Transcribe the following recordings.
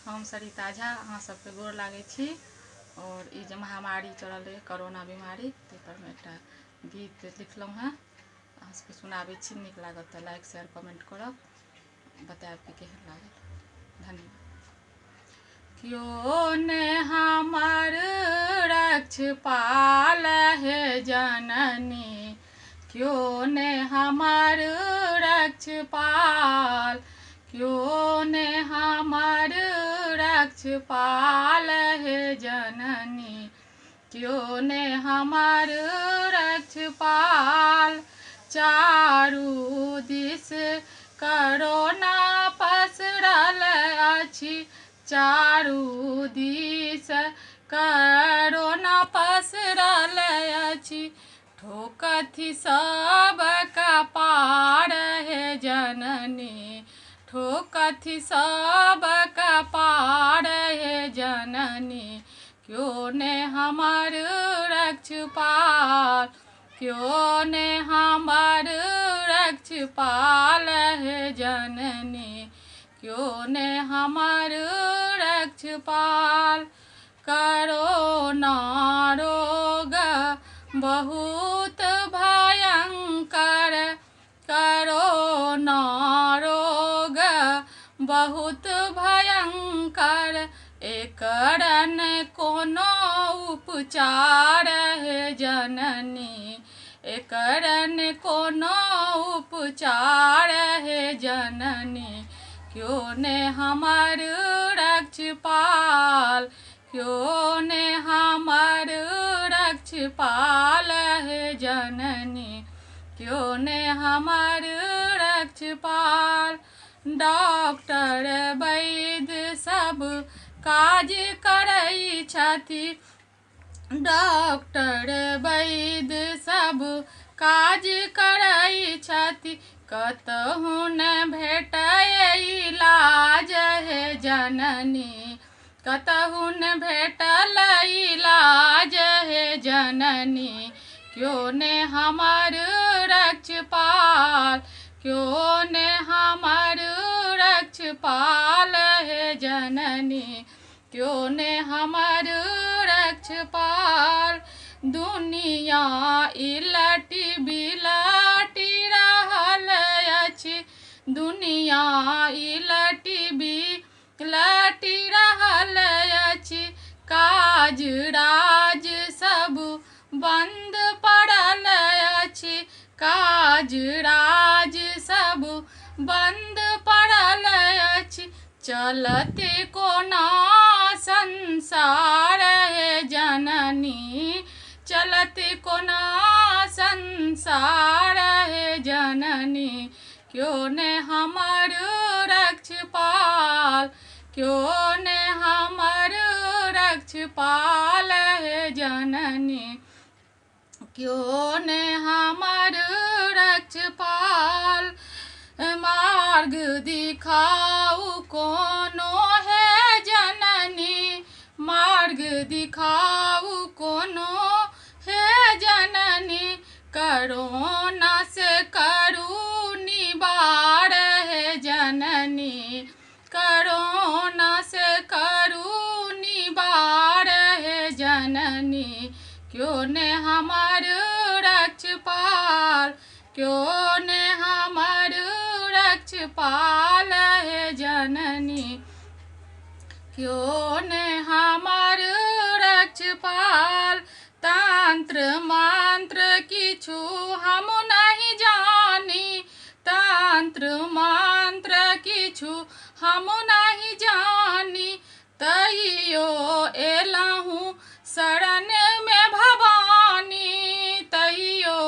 हम सरिता झा अहाँ सबके गोर लागै छी। आओर ई जे महामारी चलल रहै कोरोना बीमारी, ताहिपर मे एकटा गीत लिखलहुँ हेँ, अहाँ सबके सुनाबै छी। नीक लागत तऽ लाइक, शेयर, कमेंट करब, बतायब कि केहन लागल। धन्यवाद। क्यो ने हमर रक्षपाल हे जननी, क्यो ने हमर रक्षपाल, क्यो ने हमर रक्षपाल हे जननी, क्यो ने हमर रक्षपाल। चारू दिस करोना पसरल अछि, चारू दिस करोना पसरल अछि, ठोकथि सब कपार हे जननी, ठोकथि सब कपार हे जननी, क्यो ने हमर रक्षपाल, क्यो ने हमर रक्षपाल हे जननी, क्यो ने हमर रक्षपाल। करोना रोग बहुत भयंकर, करोना रोग बहुत भयंकर, एकर ने कोनो उपचार हे जननी, एकर ने कोनो उपचार हे जननी, क्यो ने हमर रक्षपाल, क्यो ने हमर रक्षपाल हे जननी, क्यो ने हमर रक्षपाल। डॉक्टर वैद्य सब काज करै छथि, डॉक्टर वैद्य सब काज करै छथि, कतहु ने भेटय इलाज हे जननी, कतहु ने भेटल इलाज हे जननी, क्यो ने हमर रक्षपाल, क्यो ने हमर रक्षपाल हे जननी, क्यो ने हमर रक्षपाल। दुनिया इलटि बिलटि रहल अछि, दुनिया इलटि बिलटि रहल अछि, काज राज सब बन्द पड़ल अछि, काज राज सब बन्द पड़ल अछि, चलत कोना संसार हे जननी, चलत कोना संसार हे जननी, क्यो ने हमर रक्षपाल, क्यो ने हमर रक्षपाल हे जननी, क्यो ने हमर रक्षपाल। मार्ग दिखाउ कोनो हे जननी, मार्ग दिखाउ कोनो हे जननी, करोना से करू निवार हे जननी, करोना से करू निवार हे जननी, क्यो ने हमर रक्षपाल, क्यो ने हमर रक्षपाल हे जननी, क्यो ने हमर रक्षपाल। तंत्र मंत्र किछु हम नहि जानी, तंत्र मंत्र किछु हम नहि जानी, तैयो एलहुँ शरण मे भवानी, तैयो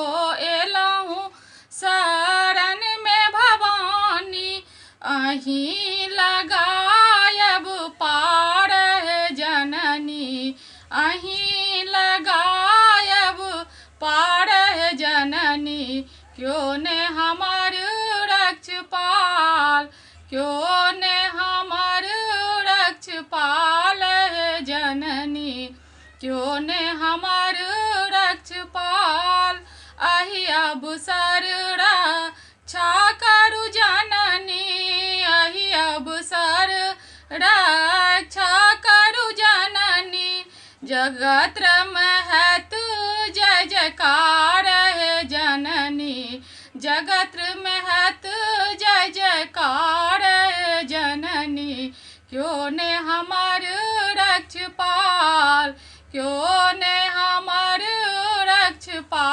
एलहुँ शरण मे भवानी, अहीं लगायब पार हे जननी, अहीं लगायब पार हे जननी, क्यो ने हमर रक्षपाल, क्यो ने हमर रक्षपाल हे जननी, क्यो ने हमर रक्षपाल। अहि अवसर रक्षा करू जननी, अहि अवसर रक्षा करू जननी। जगत्रमे हैत जय जयकार हे जननी, जगत्रमे हैत जय जयकार हे जननी। क्यो ने हमर रक्षपाल, क्यो ने हमर रक्षपाल।